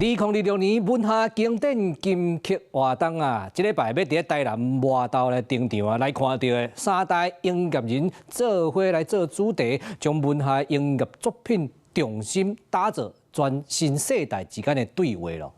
2026年文夏經典金曲活動啊，這禮拜欲佇台南外頭來登場啊，來看著的三大音樂人做伙來做主題，將文夏音樂作品重新打造全新世代之間的對話囉。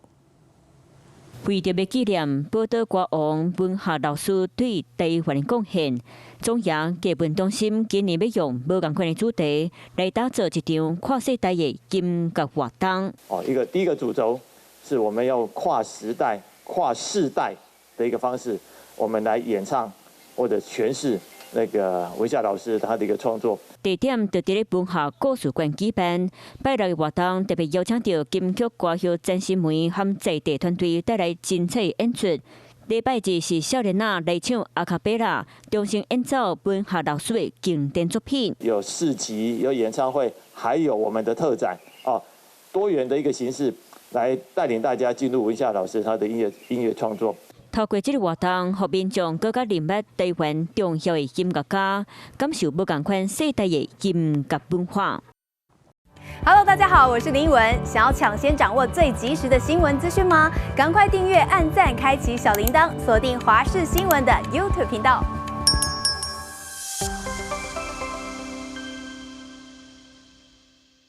為著欲紀念寶島歌王文夏老師對台灣的貢獻，中央藝文中心今年欲用無仝款的主題來打造一場跨世代的音樂活動。哦，一個第一個主軸是我們要跨時代、跨世代的一個方式，我們來演唱或者詮釋那個文夏老師他的一個創作。地點就佇咧文夏故事館舉辦，拜六的活動特別邀請著金曲歌后陳心梅和在地團隊帶來精彩演出。禮拜日是少年仔來唱阿卡貝拉，重新演奏文夏老師的經典作品。有市集、有演唱會，還有我們的特展，哦，多元的一個形式來帶領大家進入文夏老師他的音樂創作。透過這个活動，予民眾閣較認捌台灣重要的音樂家，感受無仝款世代的音樂文化。 Hello，大家好，我是林文。想要搶先掌握最及時的新聞資訊嗎？趕快訂閱、按讚、開啟小鈴鐺，鎖定華視新聞的 YouTube 頻道。